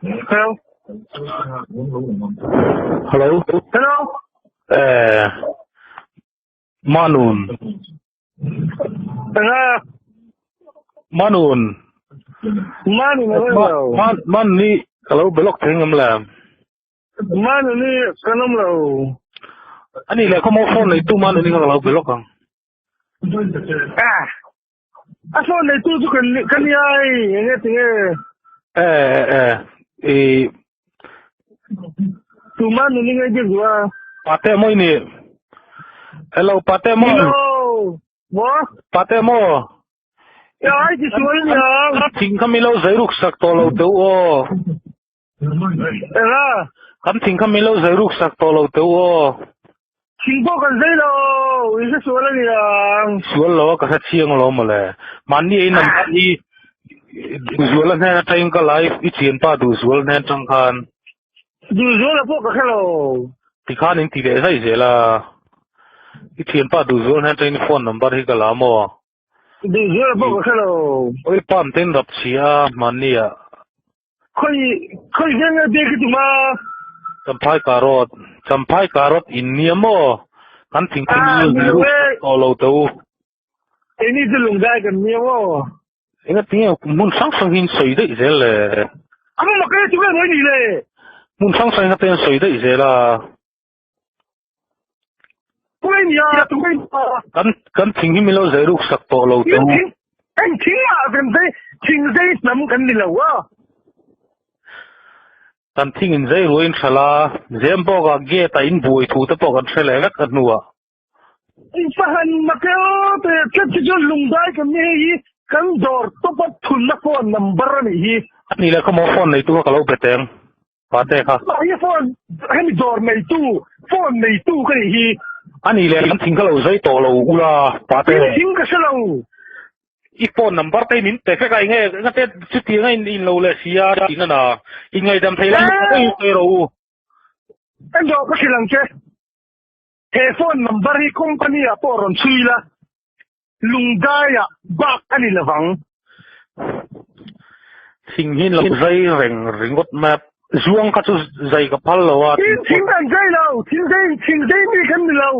Hello. Hello. Hello. Eh, Manun. Enga. Manun. Manun a Man man ni ka lo belok thei ngam le. Manun ni kan awm lo. Ani le khaw mo phone nei tu Manun ni ka lo belok ang. Ah. A phone nei tu chu kan kan ni ai enge tinge. Eh eh i Tu Manun ni ngai biak a. Pate moi ni. Hello pate mo. Hello. Mo. Pate mo. Ya ai ti sual ni ang. Thing kha mi lo zai ruk sak to lo teu o. Enga. Kan thing kha mi lo zai ruk sak to lo teu o. Thing pawh kan zai lo. I hre sual a ni ang. Sual lo a ka hre chiang lo mawle. Mahni ei nam khan hi Duhzuala hnen atangin ka live i thianpa Duhzuala hnen atang khan. Duhzuala pawh ka hre lo. Tikhan in ti leh zai zel a. I thianpa Duhzuala hnen atangin phone number hi ka la maw? Duhzuala pawh ka hre lo. Oil palm te in rap chhia a hmanni ah. Khawi khawi veng nge biak i tum a? Champhai carrot Champhai carrot in nia maw? Kan thingpui Ah, nul ni lo ruk e. tawh lo teh u. Keini chu lungdai kan nia maw? Enga tinge hmun hrang hrang hi in sawi daih zel le? A va mak e, chu nge mawi ni le? Hmun hrang hrang in a te an sawi daih zel a. Tunge nia, tunge nia. Kan kan thing hi min lo zai ruk sak tawh lo teh u. Thing eng thing ah kan zai thing zai hnam kan ni lo a. Kan thing in zai ruai in hral a, zem bawk ah gate ah in buai thu te pawh kan hre leh vek a hnu ah. In fahan mak e aw te tlat hi chuan lungdai kan ni hei hi kan dawr tawp a thunna phone number a nih hi. A nih leh kha maw phone neitu kha ka lo be teng. Pate kha. Mahni phone hemi dawr neitu phone neitu ka nih hi. A nih leh kan thing ka lo zai tawh lo ula pate. In thing ka hre lo. I phone number te min pe vek a enge nga te chutiang a in in lo leh si a tih na na. In ngaihdam thei lai ka in sawi rawh u. En rawh ka hrilh ang che. He phone number hi company ah pawh rawn chhui la. Lungdaiah bak a ni lovang. Thing hi lo zai reng ringawt mai a, zuang kha chu zai ka phal lo a. Tin thing kan zai lo, thing zai thing zai mi kan ni lo.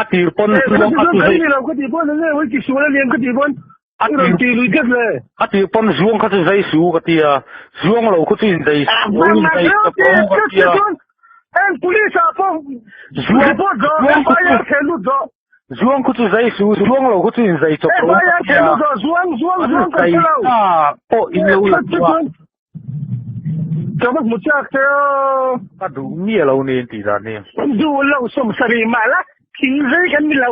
A tir pawn zuang kha chu zai. Kan ni lo ka tih pawn enge ui ti sual a liam ka tih pawn a rawn ti lui tlat le. A tir pawn zuang kha chu zai su ka ti a, zuang lo khu chu in zai su in zai ka pawh ka ti a. Eng police ah pawh report zawh FIR theh lut zawh. Zuang khu chu zai su, zuang lo khu chu in zai chawp lo ka tia. Zuang zuang zuang kan hre lo. Pawh in lo la chu a. Ka va hmu chak che aw. Ka duh miah lo ni in tih dan hi. Duh lo sawmsarih mah la thing zai kan ni lo.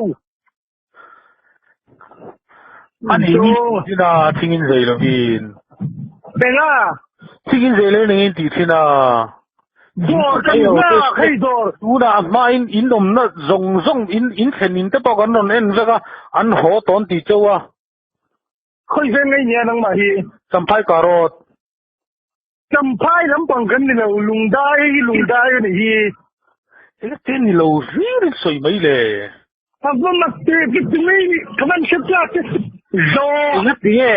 A ni ni thin a thing in zai lovin. Enga? Thing in zai lo ning in tih thin a. Dawr kan nghak hei dawr. Tunah a hmain in awmna zawng zawng in in thlen in te pawh kan rawn en vek a, an haw tawn tih chauh a. Khawi veng ngei nia nangmah hi? Champhai Karot. Champhai lampang kan ni lo, Lungdai hi Lungdai a nih hi. Eng te ni lo hlir in sawi mai le. A va mak teh vek tu mai nih, ka van hre tlak te. Zawh. Eng a ti nge?